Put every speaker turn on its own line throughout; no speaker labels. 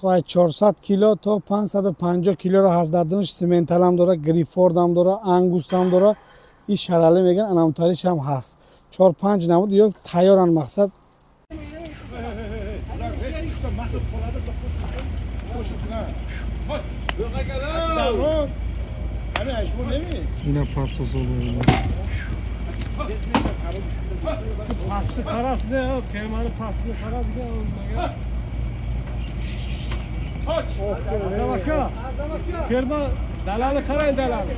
400 кило то 550 килоро ҳаст дар дунаш. Сименталам дора, Грифордам дора, Ангустам дора. И шарале меган, анамтариш ҳам ҳаст. 4-5 намуд ё тайёран мақсад.
Ина парсозол.
Pastı karası ne? Fermanın pastını kara diye. Azam aka. Ferma dalalı karayın dalalı.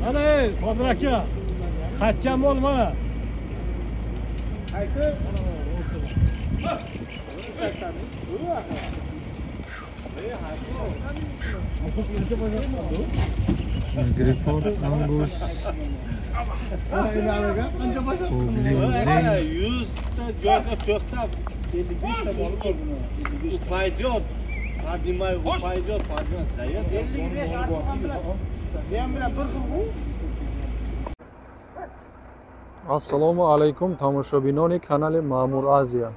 Mana ey, Qodir aka. Qaytgan mol mana. Qaysi?
Griford, Angus, Limuzin.
100 ta joyga to'xtab 55 ta mol bor buni. Пойдет, поднимай, пойдет, поднимай, заедет.
55 artiq ham bilan. Ham bilan bir xil u.
Ассалому алайкум тамошобинони канали Маъмур Азия.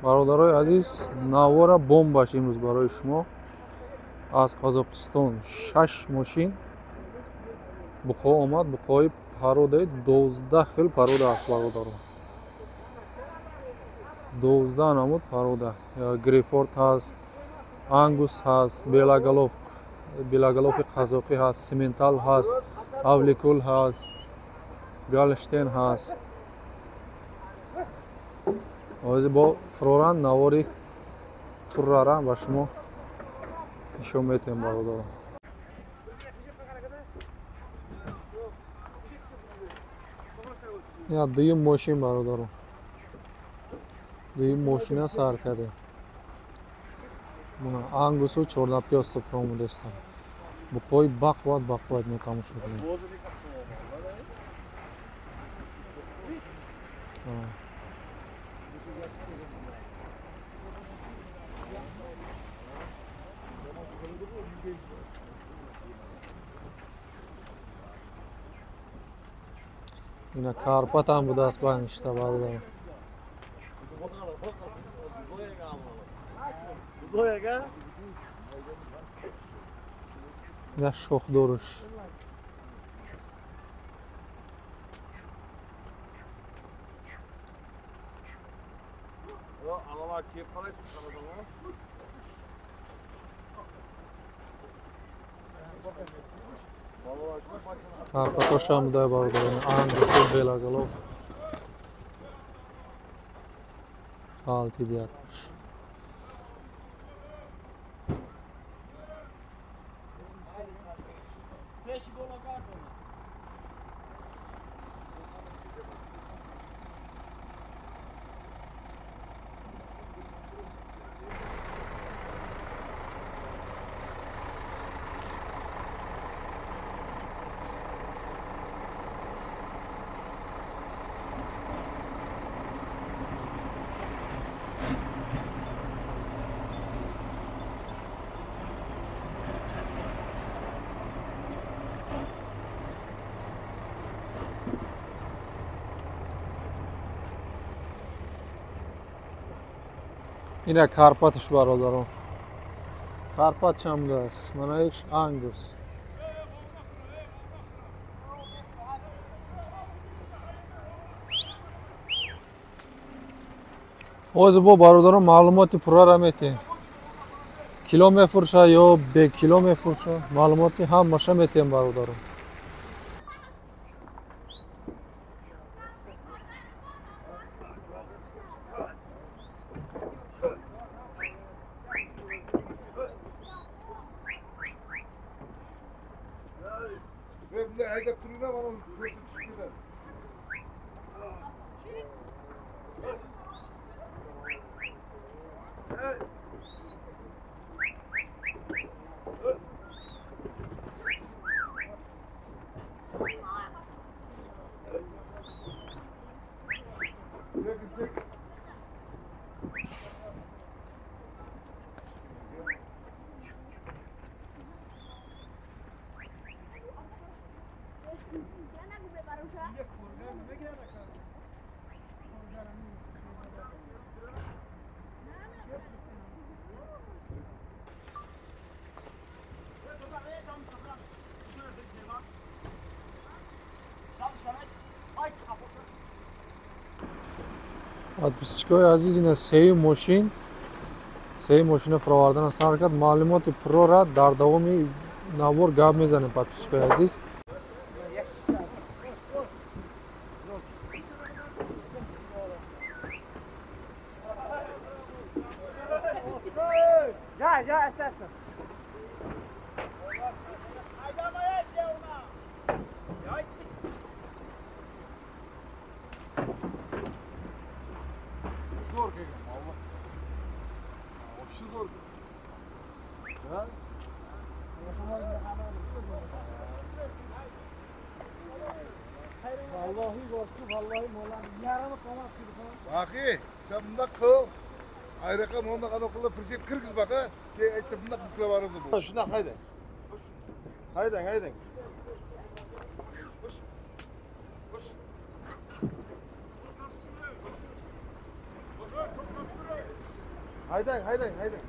Бародарои азиз, навора бомбаш имрӯз барои шумо аз Қазоқистон 6 мошин буқо омад. Буқои пародаи 12 хел парода аст бародаро. 12 намуд парода. Грифорд ҳаст, Ангус ҳаст, Белаголов, Белаголови қазоқӣ ҳаст, Симентал ҳаст, Авликул ҳаст, Галштен ҳаст. Ҳозир бо фуроран навори пуррара ба шумо нишон метиҳем бародарон. Я дуюм мошин бародарон. Дуюм мошина сар кардем. Мана Ангусу 14 пёсто фуромудеста. Буқои бақват бақват метамошо кунем. Ина Карпатам будааст баништа бародарон. Ина шохдоруш. Карпатошам будай бародарон. Ангусу Белаголов. Алтидиаташ. Ина Карпатш бародарон. Карпатшам будааст. Мана иш Ангус. Ҳозир бо бародарон маълумоти пуррара метиҳем. Кило мефурӯша ё бекило мефурӯша, маълумоти ҳамаша метиҳем бародарон. Подписчикои азиз, ина сеюм мошин, сеюм мошина фуровардана сар кард. Маълумоти пуррора дар давоми навор гап мезанем, подписчикои азиз.
Axi, sen bunda qil, ayriqa monda qanaqa qilib pritsep kirgiz baqa, keyin aytdi bunda qilib boramiz bu.
Shundan haydang. Haydang, haydang. Haydang, haydang, haydang.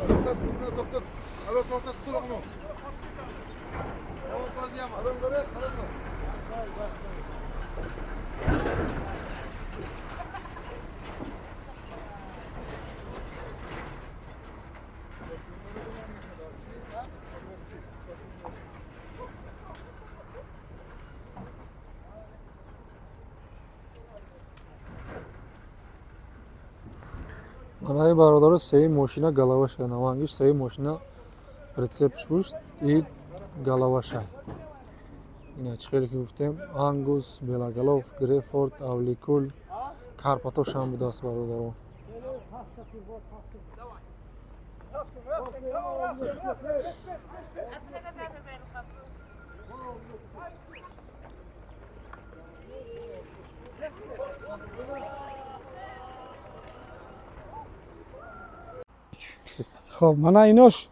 To'xtat, to'xtat. Alo, to'xtat, tur uni.
Манаи бародаро, сеюм мошина галаваша, навангиш сеюм мошина прицепш бушт и галаваша. Ина чӣ хеле ки гуфтем, Ангус, Белоголов, Грефорд, Авликул, Карпатошам будааст, бародаро.
Хоб, мана инош,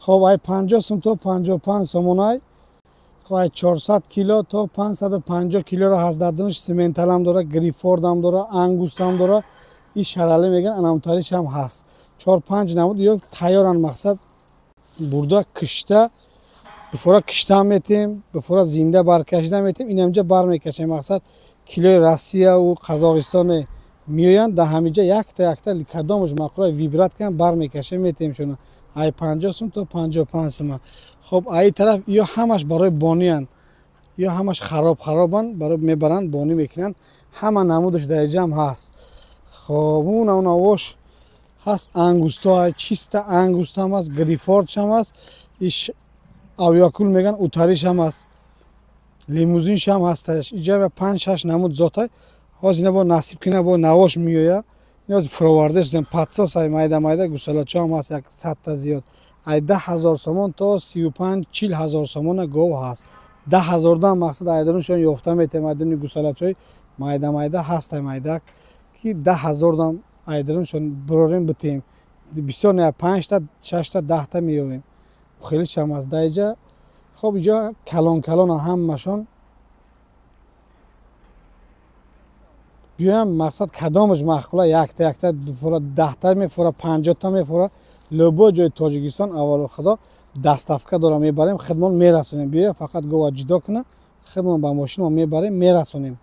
хоб, ай 50 сум то 55 сомонай. Хоб, ай 400 кило то 550 килоро ҳаздадунаш сименталам дора, Грифордам дора, Ангустам дора, и шарале меган, анамтариш ҳам ҳаст. 4-5 намуд ё тайёран, мақсад бурда кишта, бифора кишта метем, бифора зинда баркашида метем, инамҷа бар мекашем, мақсад килои Россия ва Қазоқистон меоянд, дар ҳамиҷа якта якта кадомаш маъқула вибрат кунанд, бар мекашем, метем шуна. Ай 50 сум то 55 сум. Хоб, ай тараф ё ҳамаш барои бониянд, ё ҳамаш хароб харобанд, барои мебаранд, бонӣ мекунанд. Ҳама намудаш дар ҷамъ ҳаст. Хоб, он авош ҳаст, ангусто, чиста ангуст ҳам ҳаст, Грифорд ҳам ҳаст, иш авиакул меган, утариш ҳам ҳаст, лимузинш ҳам ҳаст. Иҷа 5-6 намуд зотай. Ҳозир ина бо насиб кина бо навош меоя. Ниёз фуроварда шудем, подсос ай майда майда гусалачо ҳам ҳаст, як 100 та зиёд. Ай 10 ҳазор сомон то 35-40 ҳазор сомона гов ҳаст. 10 ҳазор дам мақсад айдаруншон ёфта метем, айдаруни гусалачои майда майда ҳаст, ай майдак ки 10 ҳазор дам айдаруншон бурорем битем. Бисёр не, 5 та, 6 та, 10 та меёвем. Хеле чам аст даиҷа. Хоб, иҷа калон калон ҳамашон. Биёям, мақсад кадомаш маъқула, якта якта фура 10 та мефура, 50 та мефура. Любой ҷои Тоҷикистон аввало худо доставка дора, мебарем, хидмон мерасонем. Биёя фақат гова ҷудо куна, хидмон ба мошин мебарем, мерасонем.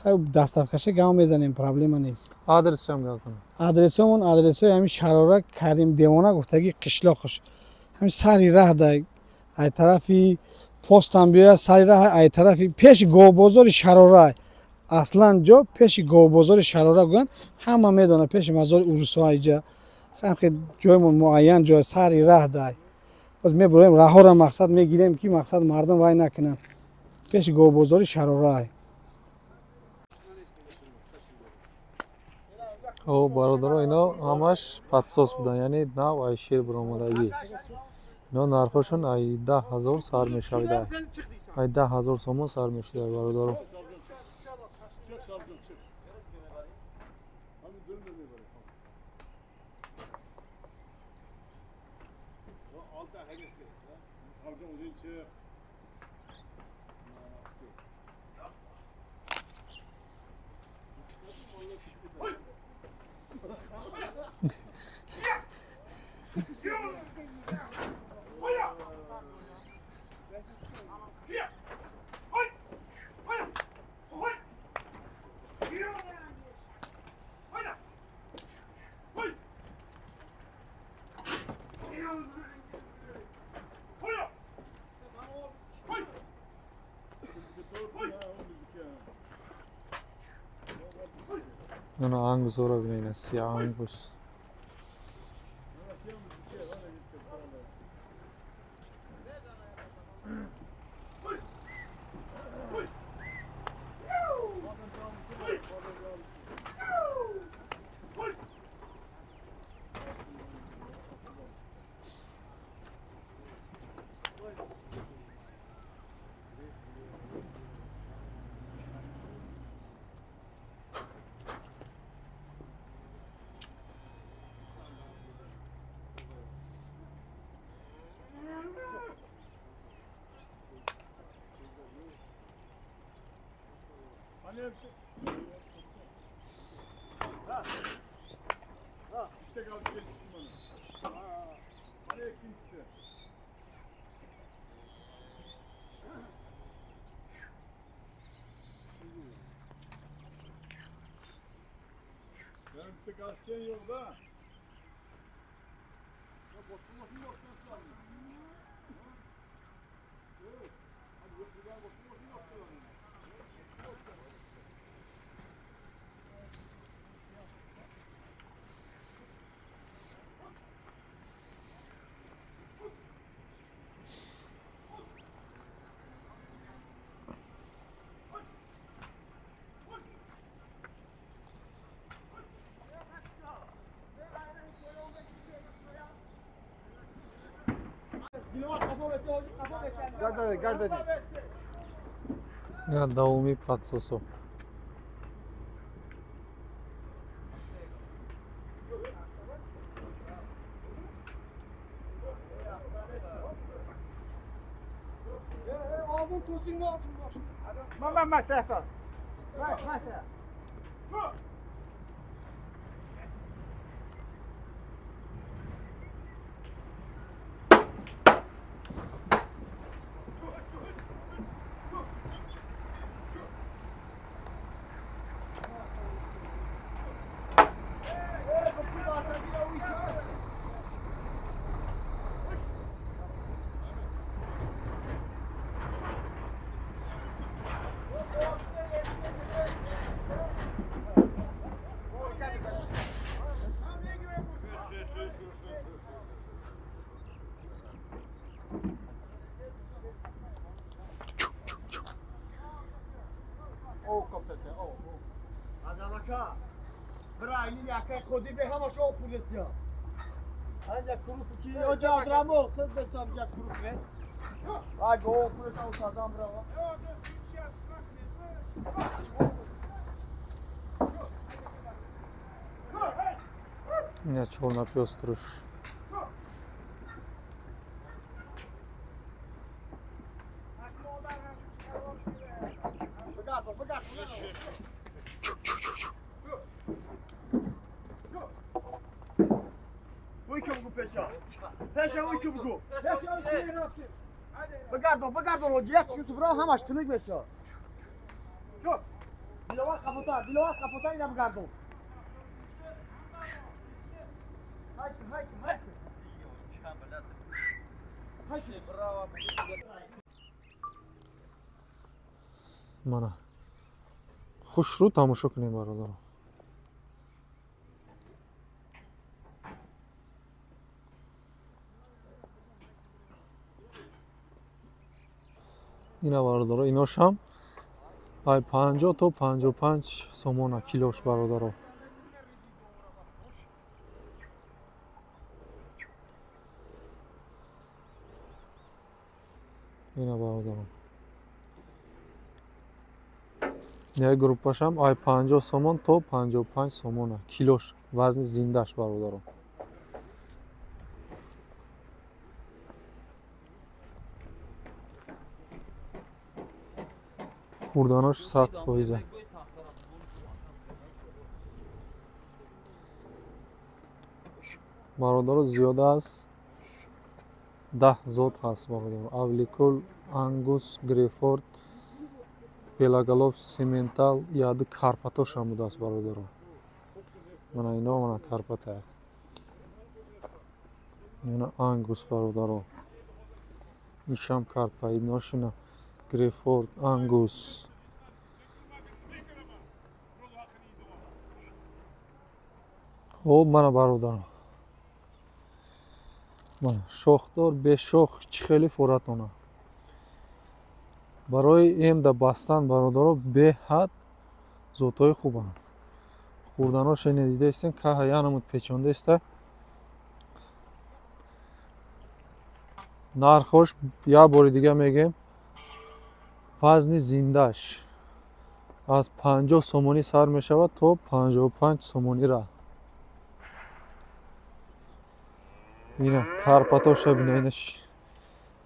Хай доставкаша гав мезанем, проблема нест.
Адресшам гав занем.
Адресомон адресои ҳамин Шарора Карим Девона гуфтаги қишлоқш. Ҳамин сари раҳ да ай тарафи постам биёя, сари раҳ ай тарафи пеши говбозори Шарора. Аслан ҷо пеши говбозори Шарора гӯянд, ҳама медонад, пеши мазори урусҳо иҷа. Ҳамхе ҷоймон муайян ҷой сари раҳ дай. Боз мебурем раҳора, мақсад мегирем ки мақсад мардум вай накунанд. Пеши говбозори Шарора.
О, бародаро, ино ҳамаш подсос буданд, яъне нав ай шир баромадагӣ. Ино нархошон ай 10 ҳазор сар мешавида. Ай 10 ҳазор сомон сар мешуда, бародаро. Ана ангусора бинед, си ангус. Ина давоми подсосо. Ина чорнапёз туруш. Мана хушрӯ тамошо кунем, бародаро. Ина бародаро, иношам ай 50 то 55 сомона килош, бародаро. Ина бародаро, як группашам ай 50 сомон то 55 сомона килош, вазни зиндаш, бародаро. Хурданош 100%. Бародаро, зиёда аз 10 зод ҳаст, бародаро. Авликул, ангус, грейфорд, пелаголов, сементал, яду карпатошам будааст, бародаро. Мана ино, мана карпата. Ина ангус, бародаро. Ишам карпа, иношуна грейфорд, ангус. Хоб, мана бародарам. Мана шохдор, бешох чӣ хеле форатона. Барои эмда бастан бародаро беҳад зотҳои хубанд. Хурданоша дидаистем, каҳа янамуд печондаиста. Нархош як бори дига мегем. Вазни зиндаш аз 50 сомонӣ сар мешавад то 55 сомонира. Ина карпатоша бина,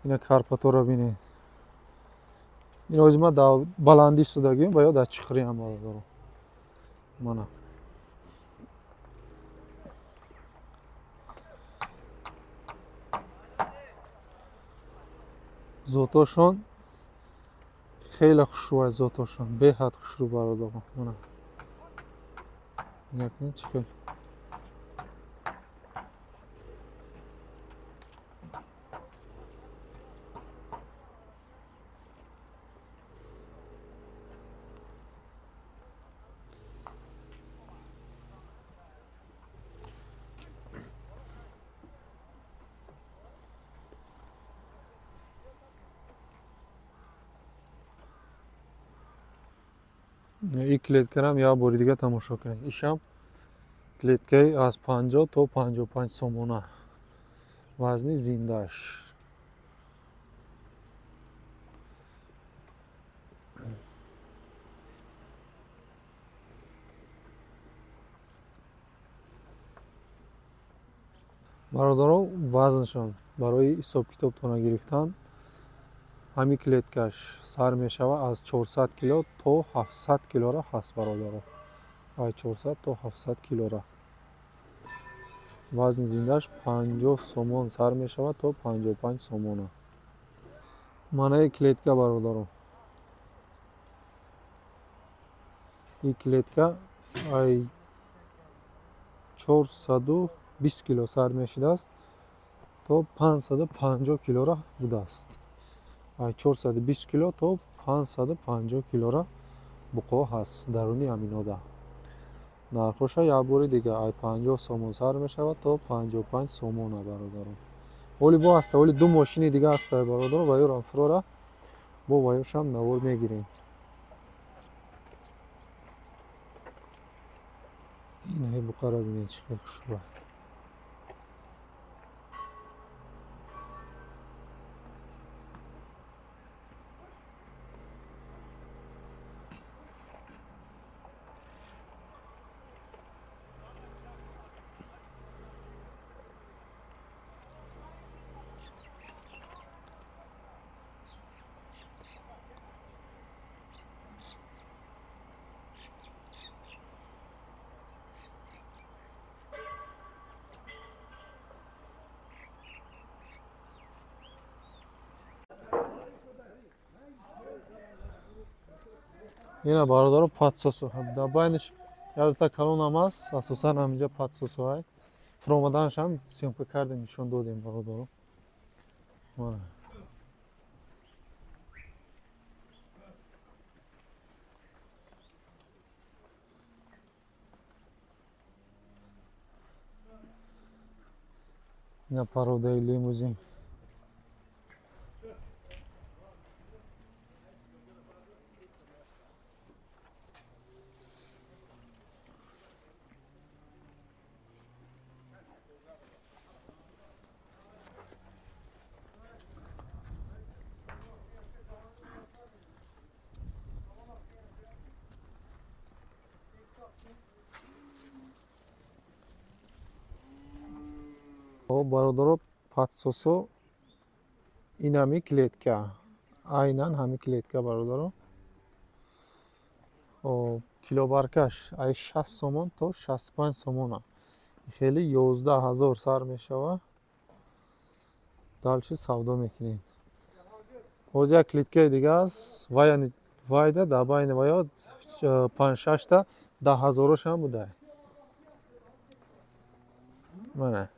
ина карпаторо бинед. Ин ози ма дар баландӣ истодагим ва ё дар чихриам бародаро. Мана. Зотошон хеле хушрӯ аст, зотошон беҳад хушрӯ бародаро. Мана. Якни чӣ хел. И клеткарам як бори дига тамошо кунед. Ишам клеткаи аз 50 то 55 сомона. Вазни зиндааш. Бародаро, вазншон барои ҳисоб-китобтона гирифтан ҳамин клеткаш сар мешавад аз 400 кило то 700 килора ҳаст бародаро. Аз 400 то 700 килора. Вазни зиндаш 50 сомон сар мешавад то 55 сомона. Манаи клетка бародаро. Ин клетка ай 420 кило сар мешудааст то 550 килора будааст. 420 кило то 550 килора буқо ҳаст даруни ҳаминода. Нархоша як бори дига ай 50 сомон сар мешавад то 55 сомона бародарон. Оли бо ҳаста, оли ду мошини дига ҳаста бародарон, ва ёрам фурора бо ваёшам навор мегирем. Ин буқаро бинед чӣ хел хушрӯ. Ина бародаро подсосу. Дар байниш ядата калонам аст, асосан ҳаминҷа подсосу ай. Фуромаданашам съёмка кардем, нишон додем бародаро. Мана. Ина породаи лимузин. Бародаро подсосо инами клетка, айнан ҳами клетка бародаро. Хоб, килобаркаш ай 60 сомон то 65 сомона. Хеле 11000 сар мешава. Дальше савдо мекунед. Боз як клеткаи дига аст, вай вайда дар байни ваё 5-6 та 10000 ҳам буда. Мана.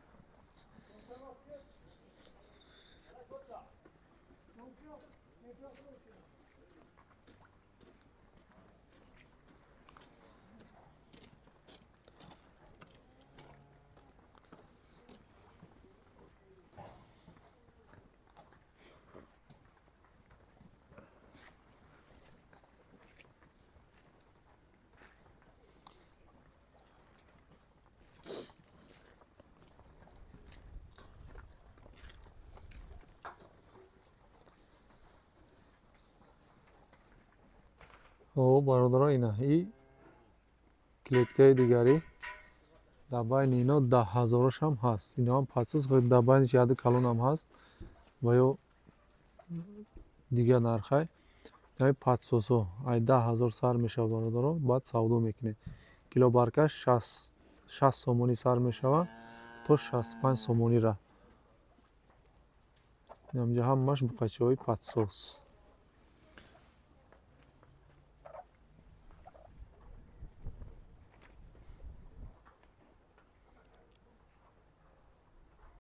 О, бародаро, ина и клеткаи дигарӣ, дар байни ино 10 ҳазорашам ҳаст. Иноам подсос, дар байниш яду калонам ҳаст ва ё дигар нархай. Ами подсосо ай 10 000 сар мешавад, бародаро, баъд савдо мекунед. Килобаркаш 60 сомонӣ сар мешавад то 65 сомонира. Инҷа ҳамаш буқачаҳои подсос.